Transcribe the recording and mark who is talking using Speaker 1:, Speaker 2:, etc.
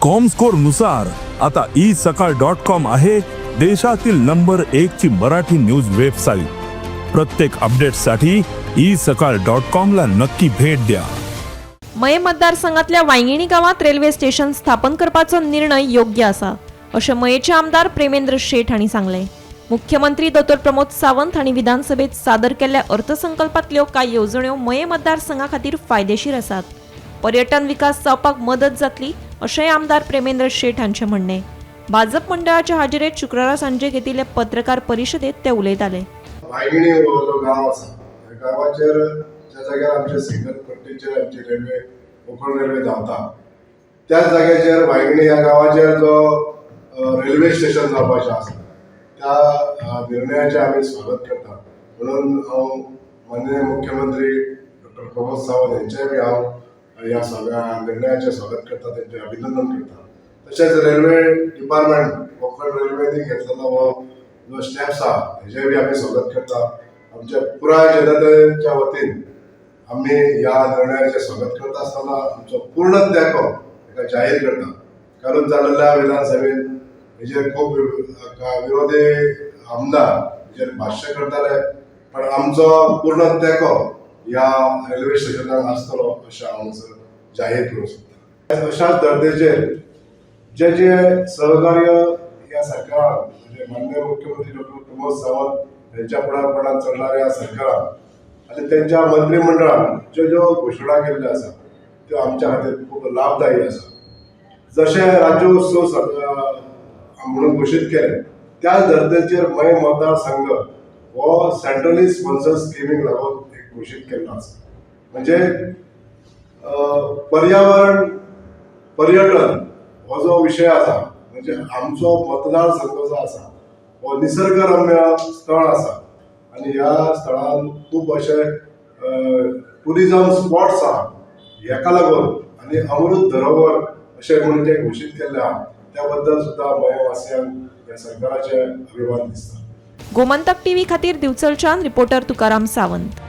Speaker 1: Comscore नुसार आता E सकाळ डॉट कॉम आहे देशातील नंबर एक ची मराठी न्यूज वेबसाईट. प्रत्येक अपडेटसाठी ई सकाळ डॉट कॉम ला नक्की भेट द्या.
Speaker 2: मये मतदारसंघातल्या वांगिणी गावात रेल्वे स्टेशन स्थापन करपाचो निर्णय योग्य आसा, अशें मयेचे आमदार प्रेमेंद्र शेट हांणी सांगलें. मुख्यमंत्री दोतोर प्रमोद सावंत हांणी विधानसभेत सादर केल्ल्या अर्थसंकल्पांतल्यो कांय येवजण्यो मये मतदारसंघा खातीर फायदेशीर आसात. पर्यटन विकास जावपाक मदत जातली, अशेंय आमदार प्रेमेंद्र शेट हांचें म्हणणें. भाजप मंडळाच्या हाजेरेत शुक्रारा सांजे घेतिल्ले पत्रकार परिशदेत ते उलयताले.
Speaker 3: वायगिणी हो जो गांव आसा, ह्या गांवाचेर ज्या जाग्यार आमचे सिग्नल पट्टीचेर आमची रेल्वे, कोंकण रेल्वे धांवता, त्याच जाग्याचेर वायगिणी ह्या गांवाचेर जो रेल्वे स्टेशन जावपाचें आसा, त्या निर्णयाचें आमी स्वागत करता. म्हणून हांव माननीय मुख्यमंत्री डॉक्टर प्रमोद सावंत हेंचें बी हांव ह्या सगळ्या निर्णयाचें स्वागत करता, तेंचें अभिनंदन करता. तशेंच रेल्वे डिपार्टमेंट, कोंकण रेल्वेनी घेतलेलो हो जो स्टेप्स आहा, हेजें बी आमी स्वागत करता. आमच्या पुराय जनतेच्या वतीन आमी ह्या निर्णयाचें स्वागत करता आसतना आमचो पूर्ण तेंको हेका जाहीर करता. कारण जाल्ल्या विधानसभेत हेजेर खूब विरोधी आमदार हेजेर भाश्य करताले, पण आमचो पूर्ण तेंको ह्या रेल्वे स्टेशनाक आसतलो, अशें हांव हांगासर जाहीर करूंक सोदता. अशाच धर्तेचेर जे जे सहकार्य ह्या सरकारान, म्हणजे माननीय मुख्यमंत्री डॉक्टर प्रमोद सावंत यांच्या फुडारपणान चलणाऱ्या सरकारान आनी तेंच्या मंत्रीमंडळान ज्यो ज्यो घोशणा केल्ल्यो आसा, त्यो आमच्या खातीर खूब लाभदायी आसा. जशें राज्योत्सव म्हणून घोशीत केले, त्याच धर्तेचेर मये मतदारसंघ हो सेंट्रली स्पॉन्सर्ड स्किमीक लागून एक घोशीत केल्लो आसा. म्हणजे पर्यावरण, पर्यटन हो जो विशय आसा, म्हणजे आमचो मतदारसंघ जो आसा हो निसर्गरम्य स्थळ आसा आनी ह्या स्थळान खूब अशे टुरिजम स्पॉट्स आहा. हेका लागून आनी अमृत धरोहर अशें म्हणून जे घोशीत केल्लें आहा, त्या बद्दल सुद्दां मयेवासियांक ह्या सरकाराचे अभिमान दिसता.
Speaker 2: गोमंतक टीव्ही खातीर दिवचलच्यान रिपोर्टर तुकाराम सावंत.